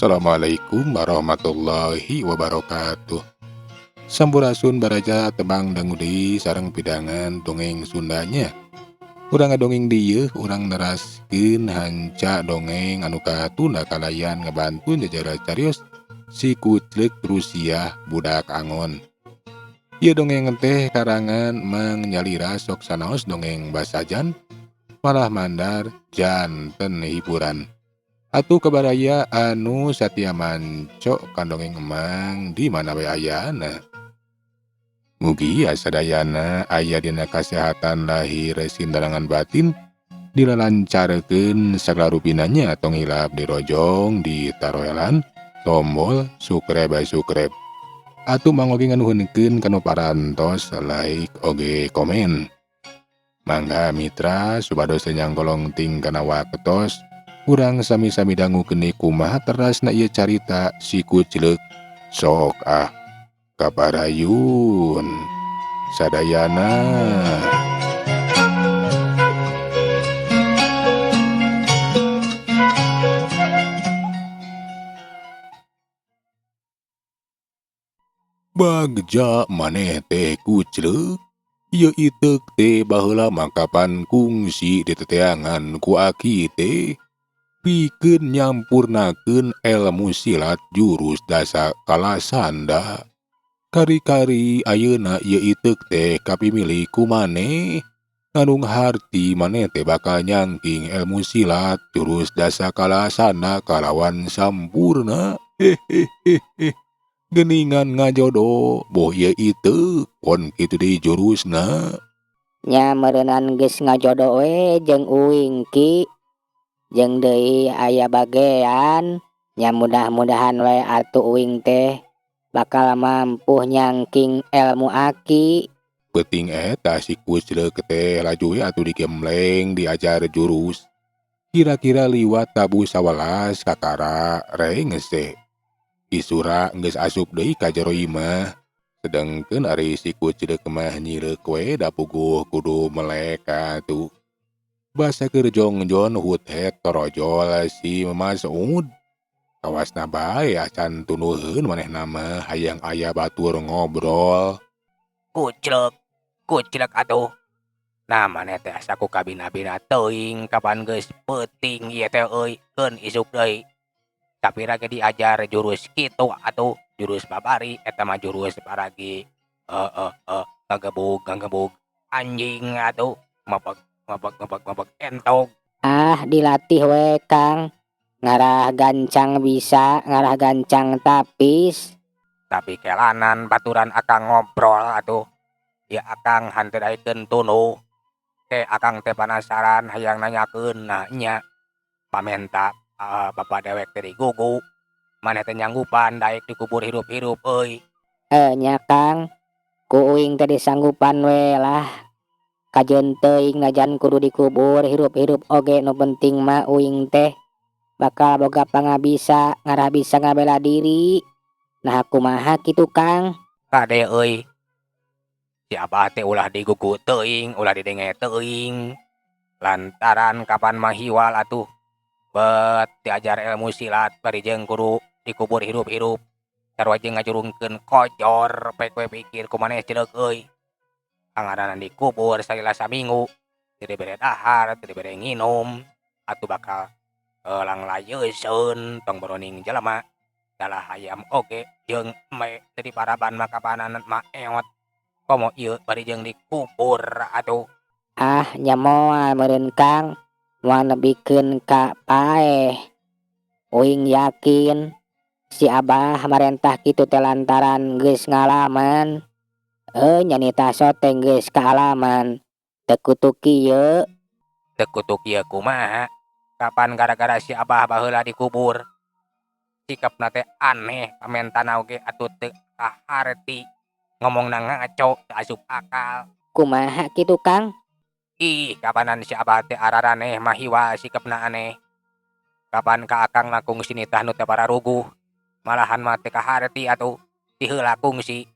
Assalamualaikum warahmatullahi wabarakatuh. Sampurasun baraja tebang dangu deui sareng pidangan dongeng Sundanya. Urang ngadongeng dieu urang neraskeun hanca dongeng anu katunda kalayan ngabantu jajara carios si kucleuk Rusiah budak angon. Ieu dongeng teh karangan Mang Nyalira sok sanaos dongeng basajan malah mandar janten hiburan. Atuh kabaraya anu satia manco kan dongeng emang di mana we ayana. Mugi sadayana aya dina kasehatan lahir sindarangan batin dilalancarkeun sagala rupinanya tong hilap dirojong ditaroelan tombol subscribe subscribe. Atuh mang oge nganuhunkeun kanu parantos like oge komen. Mangga mitra supados teu nyangkolong ting kana waktos urang sami-sami dangukeun kumaha terasna ieu carita si kucleuk sok ah kaparayun sadayana. Bagja maneh teh kucleuk ieu iteuk teh baheula makapan kungsi diteteangan ku aki teh pikeun nyampurnakeun elmu silat jurus dasa kalasanda. Kari-kari ayeuna ieu iteuk teh kapimilih ku maneh. Nganung harti maneh teh bakal nyangking elmu silat jurus dasa kalasanda kalawan sampurna. Hehehehe. Geningan ngajodoh boh ieu iteuk pon kitu deui jurusna. Nya meureunan geus ngajodoh we jeung uing ki. Jeung deui aya bagean nya mudah-mudahan we atuh uing teh bakal mampu nyangking elmu aki. Peuting eta si kucleuk teh laju we atuh digembleng diajar jurus. Kira-kira liwat tabuh 11 kakara rengse. Isura geus asup deui ka jero imah. Sedengkeun ari si kucleuk mah nyireuk we da puguh kudu melek atuh. Basa keur jongjon huthet torojol si Mas'ud. Kawasna bae acan tunuheun manehna mah hayang aya batur ngobrol. Kucleuk, kucleuk atuh. Nah maneh teh asa ku kabina-bina teuing kapan geus peuting ieu teh euy keun isuk deui. Sapira ge diajar jurus kitu atuh, jurus babari eta mah jurus paragi ngagebug ngagebug anjing atuh mapag mapag mapag mapag entog. Ah dilatih we Kang. Ngarah gancang bisa, ngarah gancang tapis. Tapi kelanan baturan akang ngobrol atuh. Ya akang hanteu daekeun tunduh. Ke akang teh panasaran hayang nanyakeun nah nya. Pamenta bapak dewek teh digugu. Maneh teh nyanggupan daek dikubur hirup-hirup euy. Nya Kang. Ku uing teh disanggupan we lah. Kajeun teuing najan kudu dikubur hirup-hirup oge nu penting mah uing teh bakal boga pangabisa ngarah bisa ngabela diri. Nah kumaha kitu Kang? Kade euy. Si abah teh ulah digugu teuing, ulah didenge teuing. Lantaran kapan mah hiwal atuh. Bet diajar ilmu silat bari jeung kudu dikubur hirup-hirup. Sarua jeung ngajurungkeun kojor pek we pikir ku maneh celeuk euy. Pangaranna dikubur salila saminggu, teu dibere dahar, teu dibere nginum, atuh bakal langlayeuseun tong boroning jelema. Dalah hayam oge jeung embe teu diparaban mah kapanan mah eot. Komo ieu bari jeung dikubur atuh. Ah nya moal meureun Kang, moal nebikeun ka paeh. Uing yakin si Abah marentah kitu teh lantaran geus ngalaman. Nya nitah sote geus kaalaman. Teu kutu kieu. Teu kutu kieu kumaha? Kapan gara-gara si Abah baheula dikubur? Sikapna teh aneh, pamentana oge atuh teu kaharti. Ngomongna ngaco, teu asup akal. Kumaha kitu Kang? Ih, kapanan si Abah teh araraneh mah hiwa sikapna aneh. Kapan ka akang mah kungsi nitah nu teu pararuguh. Malahan mah teu kaharti atuh, tiheula kungsi.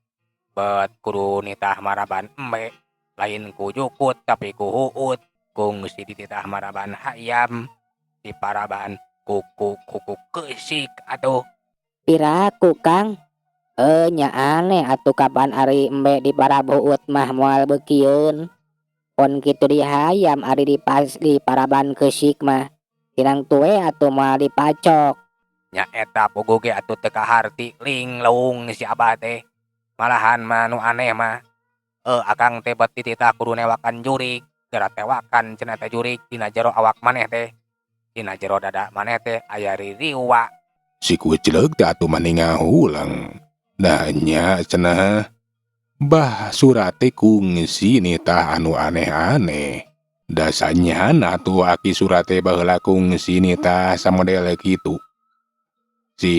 Bet kudu nitah maraban embe, lain ku jukut tapi ku huut. Kungsi dititah maraban hayam, diparaban Ku ku ku ku keusik atuh. Piraku, Kang? Nya aneh atuh, kapan ari embe di parabuut mah moal beukieun. Pon kitu dihayam ari di paraban keusik mah tinangtu we atuh moal dipacok. Nya eta puguh ge atuh teu kaharti linglung si Abah teh. Malahan mah nu aneh mah akang teh bet dititah kudu newakan jurig, geura tewakan cenah teh jurig dina jero awak maneh teh. Dina jero dada maneh teh aya ririwa. Si Kucleuk teh atuh mani ngahuleng. Nah nya cenah. Bah Sura teh kungsi nitah anu aneh-aneh. Da sanyana atuh Aki Sura teh baheula kungsi nitah samodel kitu. Si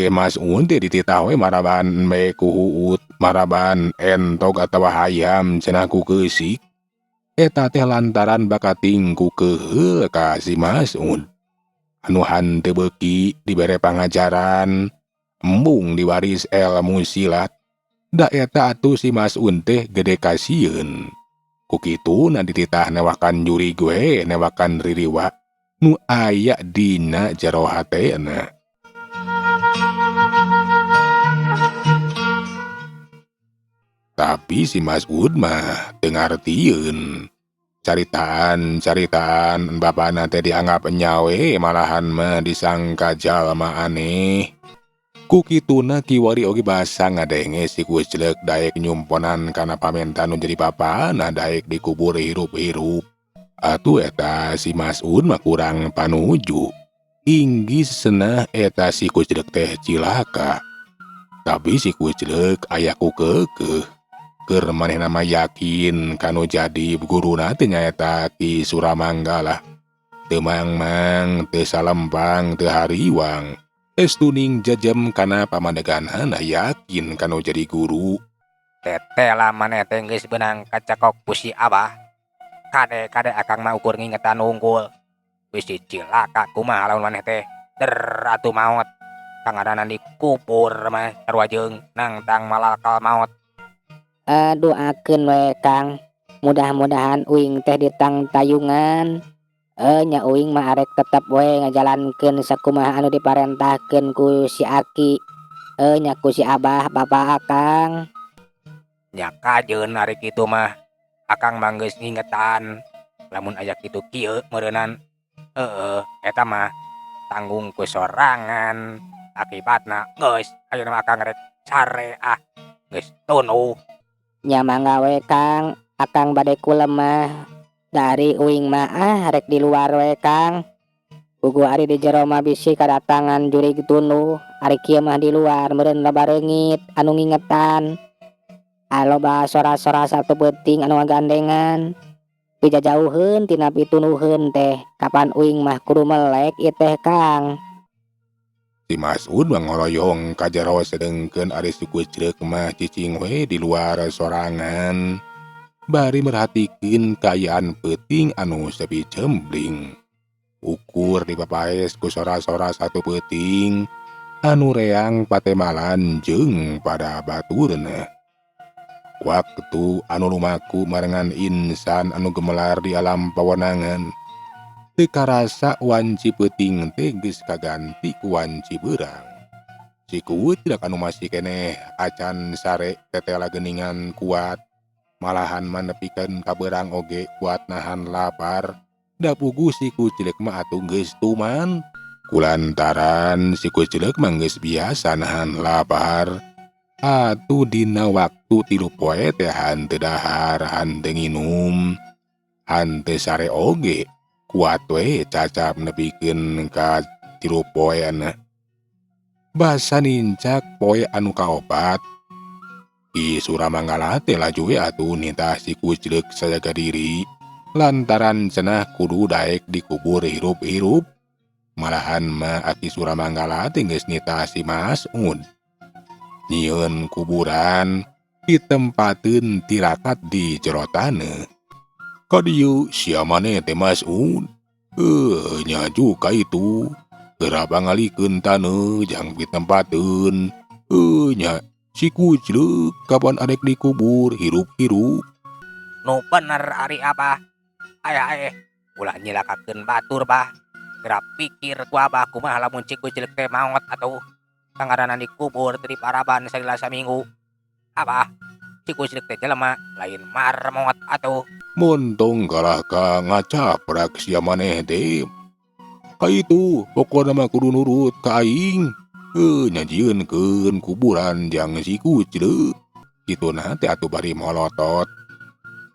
Mas Un teh dititah we maraban embe ku huut, maraban entog atawa hayam cenah ku keusik. Eta teh lantaran bakating ku keheul ka si Mas Un. Anu hanteu beuki dibere pangajaran, embung diwaris elmu silat. Da eta atuh si Mas Un teh gede kasieun. Ku kituna dititah newakan jurig we, newakan ririwa nu aya dina jero hatena. Tapi si Mas Un mah teu ngartieun. Caritaan-caritaan bapana teh dianggap nyawe, malahan mah disangka jalma aneh. Ku kituna kiwari oge basa ngadenge si Kucleuk daek nyumponan kana pamenta nu jadi bapana daek dikubur hirup-hirup. Atuh eta si Mas Un mah kurang panuju. Inggis cenah eta si Kucleuk teh cilaka. Tapi si Kucleuk aya ku keukeuh. Keur manehna mah yakin kanu jadi guruna teh nyaeta Ki Suramanggala. Teu mangmang, teu salempang, teu hariwang. Estuning jejem kana pamadeganana yakin kanu jadi guru. Tetela maneh teh geus beunang kacekok ku si Abah. Kade-kade akang mah ukur ngingetan unggul. Bisi cilaka kumaha lamun maneh teh. Der atuh maot. Pangaranna dikubur mah sarua jeung nangtang malakal maot. Doakeun we, Kang. Mudah-mudahan uing teh ditangtayungan. Nya uing mah arek tetep we ngajalankeun sakumaha anu diparentahkeun ku si Aki. Nya ku si Abah bapa akang. Nya kajeun ari kitu mah. Akang mah geus ngingetan lamun aya kitu kieu meureunan. Heeh, eta mah tanggung ku sorangan. Akibatna geus ayeuna mah akang rek sare ah. Geus tunduh. Nya mangga we, Kang, akang bade kulemah. Dari uing mah ah rek di luar we, Kang. Puguh ari di jero mah bisi kadatangan jurig tunduh. Ari kieu mah di luar meureun loba reungit anu ngingetan. Loba sora-sora satu peuting anu ngagandengan. Pijajauheun tina pitunduheun teh. Kapan uing mah kudu melek ieu teh, Kang. Si Masud mah ngoroyong ka jero sedengkeun ari si Kucleuk mah cicing we di luar sorangan. Bari merhatikeun kaayaan peuting anu sepi cembling. Ukur dipapaes ku sora-sora satu peuting anu reang patemalan jeung pada baturna. Waktu anu lumaku marengan insan anu gemelar di alam pawenangan. Teu karasa wanci peuting teh geus kaganti ku wanci beurang. Si Kucleuk anu masih keneh acan sare tetela geuningan kuat. Malahan mah nepikeun ka beurang oge kuat nahan lapar. Da puguh si Kucleuk mah atuh geus tuman. Kulantaran si Kucleuk mah geus biasa nahan lapar. Atuh dina waktu 3 poe teh hanteu dahar, hanteu nginum, hanteu sare oge. Kuat we cacap nepikeun ka 3 poeana. Basa nincak poe anu kaopat. Ki Suramanggala teh laju we atuh nitah si Kucleuk sajaga diri. Lantaran cenah kudu daek dikubur hirup-hirup. Malahan mah Aki Suramanggala teh geus nitah si Mas'ud. Nyieun kuburan ditempateun tirakat di jero taneuh. Ka dieu sia maneh teh Mas'ud? Nya juga itu. Geura pangalikeun taneuh jang ditempateun. Nya si Kucleuk kapan arek dikubur hirup-hirup. Nu bener ari Abah. Aya ulah nyilakakeun batur bah. Geura pikir ku Abah kumaha lamun si Kucleuk teh maot atuh. Kangaranna dikubur teu diparaban salila saminggu. Abah, si Kucleuk teh jelema lain marmot atuh. Montong kalah ka ngacaprak sia maneh teh. Kaitu pokona mah kudu nurut ka aing. Heuh nyajieunkeun kuburan jang si Kucleuk. Kituna teh atuh bari molotot.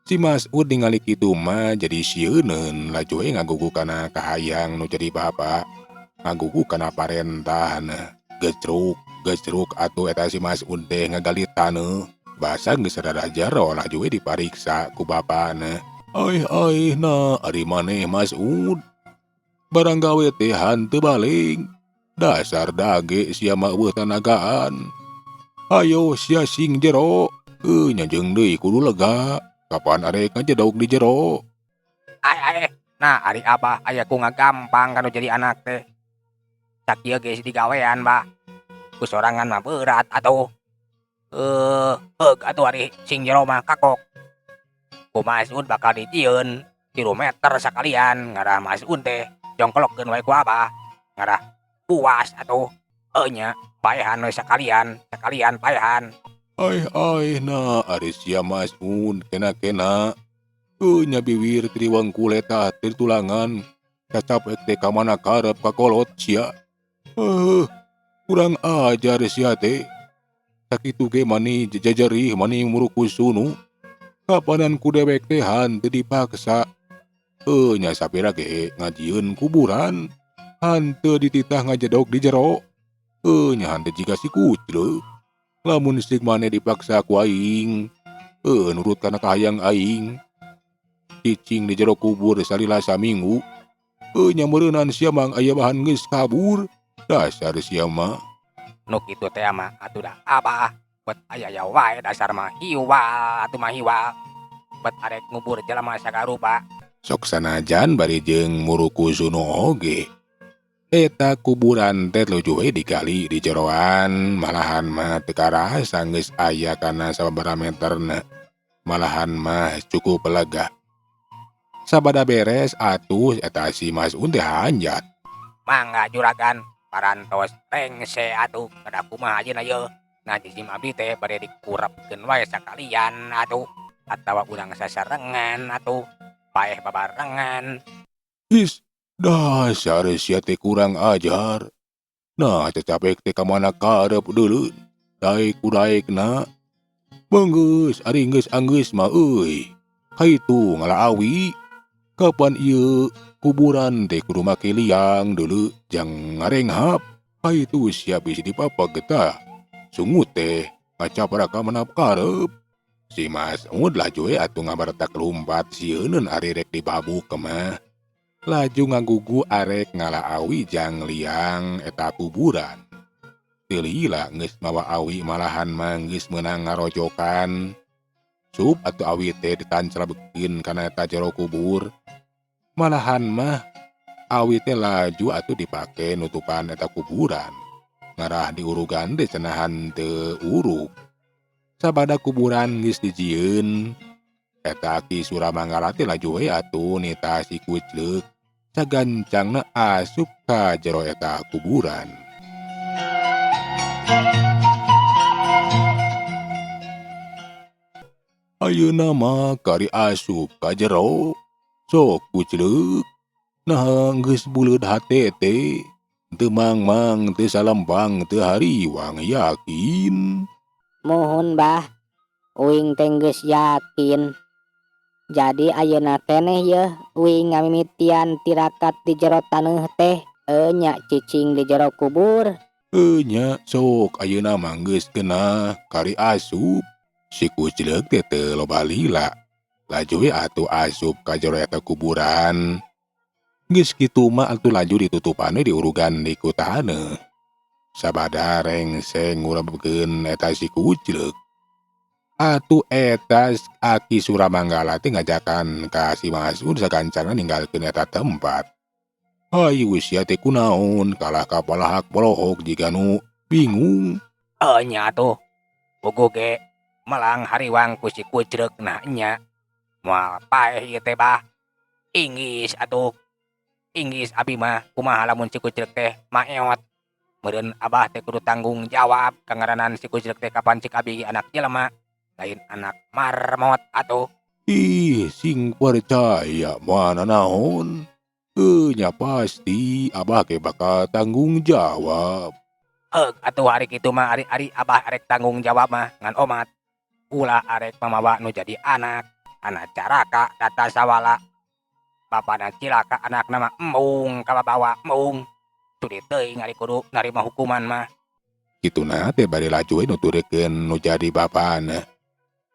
Si Mas'ud ningali kitu mah jadi sieuneun laju we ngagugu kana kahayang nu jadi bapa. Ngagugu kana parentahna. Gecruk gecruk atuh eta si Mas'ud teh ngagali taneuh. Basa geus rada jero laju we dipariksa ku bapana. Aih aih na ari maneh Mas'ud. Barang gawe teh hanteu baling. Dasar dage sia mah eueuh tanagaan. Hayo sia sing jero. Heuh nya jeung deui kudu lega. Kapan arek ngajedog di jero? Aeh aeh, nah ari Abah aya ku ngagampang kanu jadi anak teh. Sakieu ge digawean bah. Ku sorangan mah berat atuh. Heug atuh ari sing jero mah kakok. Ku Mas'ud bakal dijieun 3 meter sakalian ngarah Mas'ud teh jongklokkeun wae ku Abah. Ngarah puas atuh. Heuh nya paehan we sakalian, sakalian paehan. Aih aih na ari sia Mas'ud kena-kena. Heuh nya biwir teu diwangkul eta teu tulangan. Cacapek teh ka mana karep kakolot sia. Heuh, kurang ajar sia teh. Sakitu ge mani jajarih mani murukusunu. Kapanan ku dewek teh hanteu dipaksa. Heuh nya sapira ge ngajieun kuburan. Hanteu dititah ngajedog di jero. Heuh nya hanteu jiga si Kucleuk. Lamun sik maneh dipaksa ku aing, heuh nurut kana kahayang aing. Cicing di jero kubur salila saminggu. Heuh nya meureunan sia mah aya bahan geus kabur. Dasar sia mah. Nu kitu teh mah atuh dah Abah. Bet aya wae dasar mah hiwal atuh mah hiwal. Bet arek ngubur jelema sagarupa. Sok sanajan bari jeung murukusunu oge. Eta kuburan teh lucu we digali di jeroan, malahan mah teu karasa geus aya kana sababaraha meterna. Malahan mah cukup lega. Sabada beres atuh eta si Mas'ud teh hanjat. Mangga juragan parantos rengse atuh kada kumaha ayeuna yeuh. Nah jisim abdi teh bade dikurepkeun wae sakalian atuh atawa urang sasarengan atuh paeh babarengan. Is dasar sia teh kurang ajar. Nah cacapek teh ka mana karep deuleun. Daek ku daekna. Beunggeus ari geus anggeus mah euy. Kaitu ngala awi. Kapan ieu kuburan teh kudu make liang deuleu jang ngarenghap. Kaitu sia bisi dipapag tah. Sungut teh ngacaprak ka mana karep. Si Mas'ud laju we atuh ngabartak lumpat sieuneun ari rek dibabuk mah. Laju ngagugu arek ngala awi jang liang eta kuburan. Teu lila geus mawa awi malahan mah geus meunang ngarojokan. Sup atuh awi teh ditancrabkeun kana eta jero kubur. Malahan mah awi teh laju atuh dipake nutupan eta kuburan. Ngarah diurugan teh cenah henteu urug. Sabada kuburan geus dijieun, eta Ki Suramanggala teh laju we atuh nita si Kucleuk sagancangna asup ka jero eta kuburan. Ayeuna mah kari asup ka jero, sok Kucleuk. Naha geus buleud hate teh, teu mangmang teu salempang teu hariwang yakin. Muhun bah, uing teh geus yakin. Jadi ayeuna keneh yeuh uing ngamimitian tirakat di jero taneuh teh, nya cicing di jero kubur. Nya sok ayeuna mah geus kena kari asup. Si Kucleuk teh teu loba lila. Laju we atuh asup ka jero eta kuburan. Geus kitu mah atuh laju ditutupan we diurugan di ku taneuh. Sabada rengseng ngurebkeun eta si Kucleuk. Atuh eta Aki Suramanggala teh ngajakan ka si Mas'ud sagancangna ninggalkeun eta tempat. Hayu sia teh kunaon kalah ka palahak polohok jiga nu bingung. Heuh nya atuh. Puguh ge melang hariwang ku si Kucleuk nah nya. Moal paeh ieu teh bah. Inggis atuh. Inggis abi mah kumaha lamun si kuclek teh maeot. Meureun abah teh kudu tanggung jawab kangaranan si kuclek teh kapan cik abi anak jelema lain anak marmot atuh. Ih, sing percaya mana naon. Nya pasti abah ge bakal tanggung jawab. Heug atuh ari kitu mah ari-ari abah arek tanggung jawab mah ngan omat. Ulah arek mamawa nu jadi anak, anak caraka data sawala. Bapana cilaka anakna mah embung kababawa embung. Sudi teuing ari kudu narima hukuman mah. Kituna teh bari laju we nuturkeun nu jadi bapana.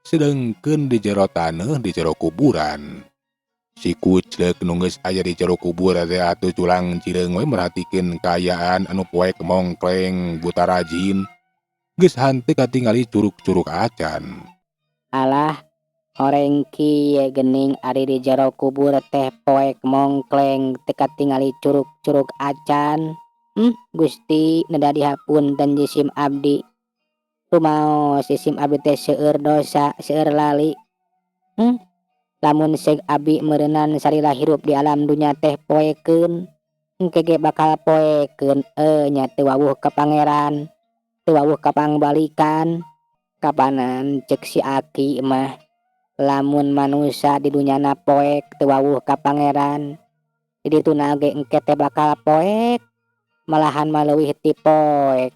Sedengkeun di jero taneuh di jero kuburan. Si kuclek nu geus aya di jero kuburan teh atuh culang cileung we merhatikeun kaayaan anu poek mongkleng buta rajin. Geus hanteu katingali curug-curug acan. Alah, horeng kieu geuning ari di jero kubur teh poek mongkleng teu katingali curug-curug acan. Gusti neda dihapunten jisim abdi. Rumaos jisim abdi teh seueur dosa, seueur lali. Lamun seug abi meureunan salila hirup di alam dunya teh poekeun, engke ge bakal poekeun nya teu wawuh ka pangeran, teu wawuh ka pangbalikan. Kapanan ceuk si aki mah lamun manusa di dunyana poek teu wawuh ka pangeran, di dituna ge engke teh bakal poek, malahan mah leuwih ti poek.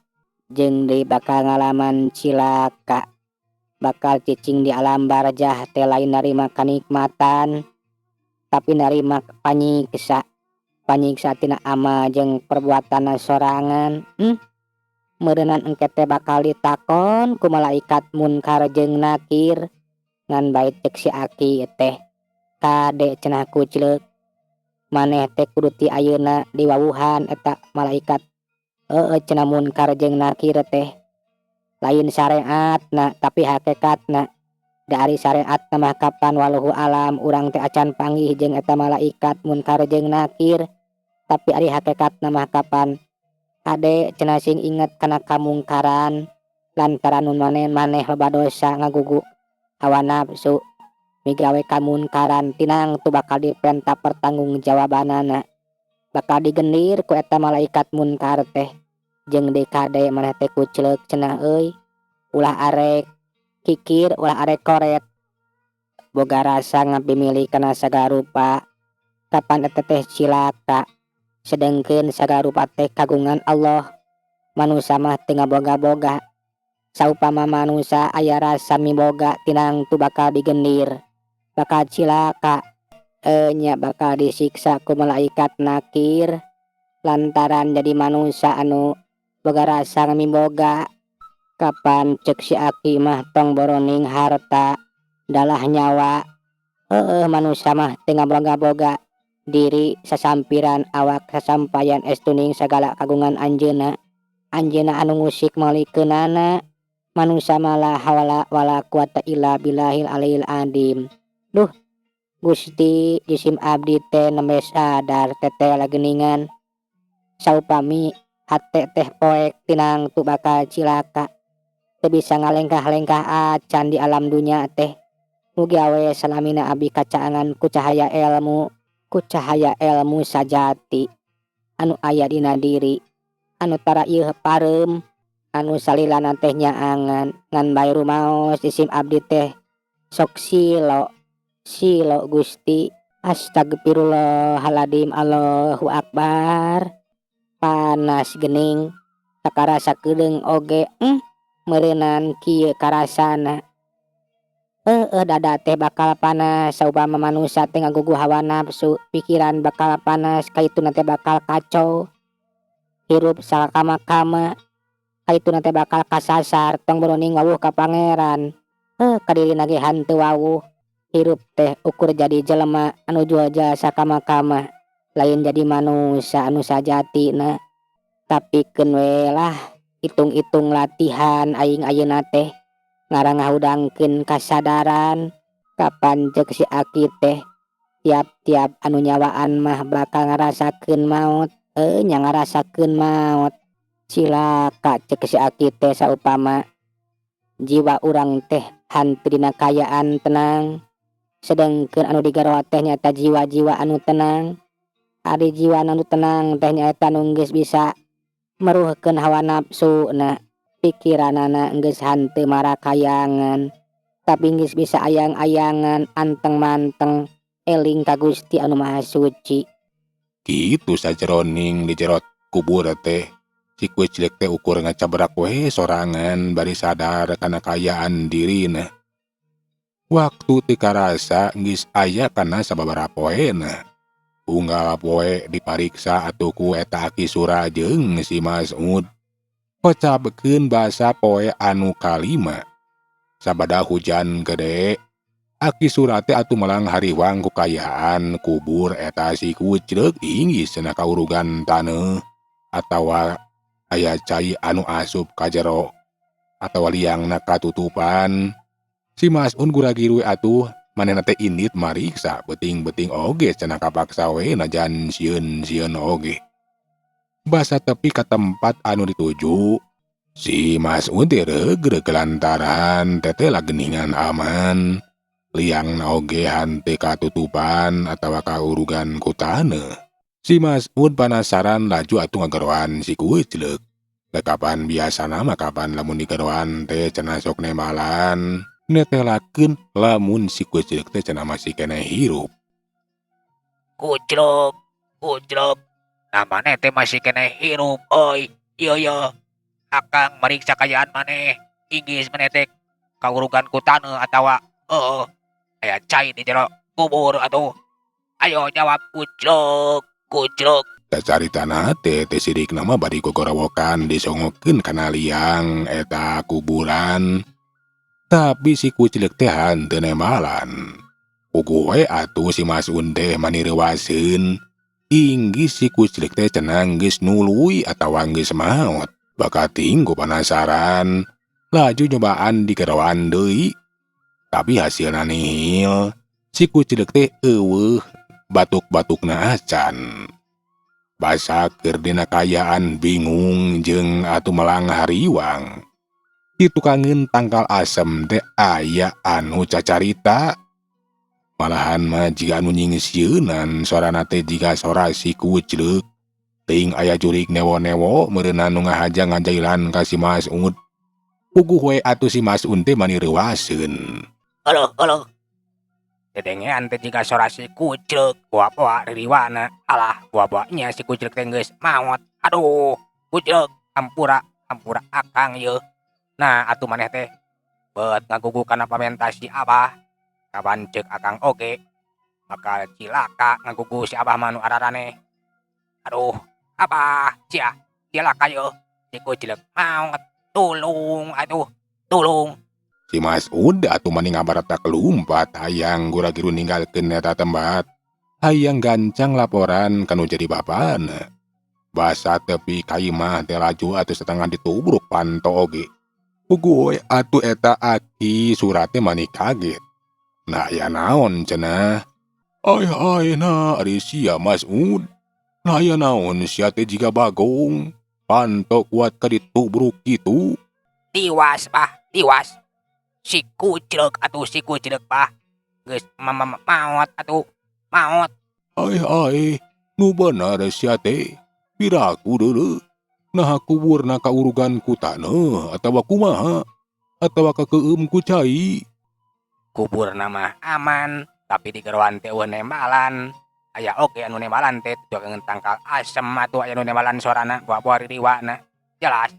Jeung deui bakal ngalaman cilaka, bakal cicing di alam barzah teh lain narima kanikmatan, tapi narima panyiksa, panyiksa tina amal jeung perbuatanna sorangan. Meureunan engke teh bakal ditakon ku malaikat munkar jeung nakir. Ngan bae ceuk si aki teh kade cenah kucleuk, maneh teh kudu ti ayeuna diwawuhan eta malaikat. Heueuh cenah munkar jeung nakir teh lain syariatna tapi hakikatna. Da ari syariatna mah kapan wallahu alam urang teh acan panggih jeung eta malaikat munkar jeung nakir, tapi ari hakikatna mah kapan kade cenah sing inget kana kamungkaran lantaran nu maneh loba dosa ngagugu hawa nafsu migawe kamunkaran tinang tu bakal dipenta pertanggungjawabanana, bakal digendir ku eta malaikat munkar teh. Jeung deui kade maneh teh kucleuk cenah euy, ulah arek kikir, ulah arek koret, boga rasa ngapimilih kana sagala rupa kapan eta teh cilaka. Sedengkeun sagala rupa teh kagungan Allah, manusa mah teu ngaboga-boga. Saupama manusa aya rasa miboga tinang tu bakal digendir, bakal cilaka, nya bakal disiksa ku malaikat nakir lantaran jadi manusa anu boga rasa miboga. Kapan ceuk si aki mah tong boroning harta dalah nyawa. Heueuh manusa mah teu ngaboga-boga diri sasampiran awak sasampayan estuning sagala kagungan anjeunna. Anjeunna anu ngusik malikeunana. Manusa mah la haula wala quwata illa billahil aliyil azim. Duh Gusti jisim abdi teh nembe sadar teteh lageuningan. Saupami hate teh poek tinang tu bakal cilaka, teu bisa ngalengkah-lengkah acan di alam dunya teh. Mugi we salamina abdi kacaangan ku cahaya ilmu, ku cahaya ilmu sajati anu aya dina diri, anu tara ieu pareum, anu salilana teh nyaangan. Ngan bae rumaos jisim abdi teh sok silo silo Gusti. Astagfirullahaladzim, Allahu akbar. Panas gening sakarasa keudeung oge, meureunan kieu karasana. Heueuh dada teh bakal panas saupama manusa teh ngagugu hawa nafsu, pikiran bakal panas, kaituna teh bakal kacau, hirup sakama-kama, kaituna teh bakal kasasar. Tong boroning wawuh ka pangeran, heuh kadirina ge hanteu wawuh. Hirup teh ukur jadi jelema anu jual jasa sakama-kama, lain jadi manusa anu sajatina. Tapi keun we lah hitung-hitung latihan aing ayeuna teh ngarang ngahudangkeun kasadaran. Kapan ceuk si aki teh tiap-tiap anu nyawaan mah bakal ngarasakeun maot. Nya ngarasakeun maot cilaka ceuk si aki teh saupama jiwa urang teh hanteu dina kaayaan tenang, sedengkeun anu digero teh nyaeta jiwa-jiwa anu tenang. Ari jiwa nu tenang teh nyaeta nu geus bisa meruhkeun hawa nafsuna, pikiranana geus hanteu marakayangan, tapi geus bisa ayang-ayangan anteng-manteng eling ka Gusti Anu Maha Suci. Kitu sajeroning di jero kubur teh si Kuclek teh ukur ngacabrak we sorangan bari sadar kana kaayaan dirina. Waktu teu karasa geus aya kana sababaraha poena. Unggal poe dipariksa atuh ku eta Aki Sura jeung si Mas'ud. Kocapkeun basa poe anu kalima. Sabada hujan gede, Aki Sura teh atuh melang hariwang ku kaayaan kubur eta si Kuclek inggis cenah kaurugan taneuh atawa aya cai anu asup ka jero atawa liangna katutupan. Si Mas'ud gura-giru atuh manehna teh indit mariksa beuting-beuting oge cenah kapaksa we najan sieun-sieun oge. Basa tepi ka tempat anu dituju, si Mas'ud teh regreg lantaran teteh geningan aman. Liangna oge hanteu katutupan atawa kaurugan ku taneuh. Si Mas'ud panasaran laju atuh ngageroan si Kuclek. Kapan biasana mah kapan lamun digeroan teh cenah sok nembalan. Netelakeun lamun si Kuclek teh cenah masih keneh hirup. Kuclek, Kuclek, nah maneh teh masih keneh hirup euy. Ieu ye, akang mariksa kaayaan maneh, inggis maneh teh kaurugan ku taneuh atawa heueuh aya cai di jero kubur atuh. Ayo jawab Kuclek, Kuclek. Caritana teh teh sirikna mah bari gogorowokan disongokeun kana liang eta kuburan. Tapi si Kuclek teh hanteu nembalan. Puguh we atuh si Mas'ud teh mani reuwaseun. Inggis si Kuclek teh cenah geus nuluy atawa geus maot. Bakating ku panasaran, laju nyobaan digeroan deui. Tapi hasilna nihil, si Kuclek teh eueuh batuk-batukna acan. Basa keur dina kaayaan bingung jeung atuh melang hariwang. Di tukangeun tangkal asem teh aya anu cacarita. Malahan mah jiga anu nyingsieunan sorana teh jiga sora si Kuclek. Teuing aya jurig newo-newo meureunna nu ngahaja ngajailan ka si Mas'ud. Puguh we atuh si Mas'ud teh mani reuwaseun. Euleuh euleuh. Dedengean teh jiga sora si Kuclek, boa-boa ririwana. Alah, boa-boa nya si Kuclek teh geus maot. Aduh, Kuclek, hampura, hampura akang yeuh. Nah, atuh maneh teh beut ngagugu kana pamenta si Abah. Kapan ceuk akang oge bakal cilaka ngagugu si Abah mah nu araraneh. Aduh, Abah, sia, cilaka yeuh. Si Kuclek maot. Tulung atuh, tulung. Si Mas'ud atuh mani ngabaretak lumpat hayang gura-giru ninggalkeun eta tempat. Hayang gancang laporan ka nu jadi bapana. Basa tepi ka imah teh laju atuh satengah ditubruk panto oge. Puguh we atuh eta Aki Sura teh mani kaget. Nah aya naon cenah? Ay ay na ari sia Mas'ud. Nah aya naon sia teh jiga bagong. Panto kuat ka ditubruk kitu. Tiwas, Bah, tiwas. Si Kuclek atuh si Kuclek, Bah. Geus maot atuh, maot. Ay ay, nu bener sia teh. Piraku deuleu. Naha kuburna kaurugan ku taneuh atawa kumaha? Atawa kakeueum ku cai? Kuburna mah aman, tapi digeroan teh eueuh nembalan. Aya oge anu nembalan teh tukangeun tangkal asem atuh aya nu nembalan sorana boa-boa ririwana. Jelas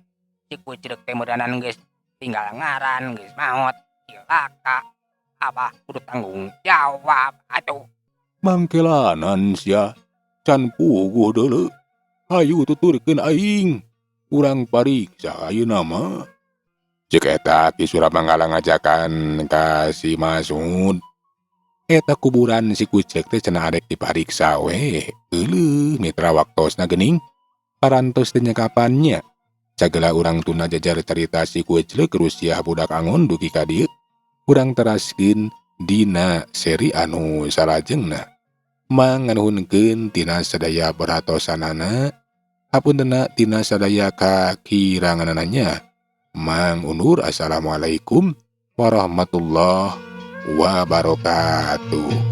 si Kuclek teh meureunan geus tinggal ngaran geus maot, cilaka. Abah kudu tanggung jawab atuh. Mangkelanan sia, can puguh deuleu. Hayu tuturkeun aing. Urang pariksa ayeuna mah. Ceuk eta Ki Suramanggala ngajakan ka si Mas'ud. Eta kuburan si Kuclek teh cenah arek dipariksa we. Euleuh mitra waktosna geuning. Parantos teh nyekapannya. Sagala urang tunda jajar carita si Kuclek Rusiah budak angon dugi ka dieu. Urang teraskeun dina seri anu salajengna. Manganuhunkeun tina sadaya perhatosanana. Hapuntenna tina sadaya kakiranganana nya. Mang undur, assalamualaikum warahmatullahi wabarakatuh.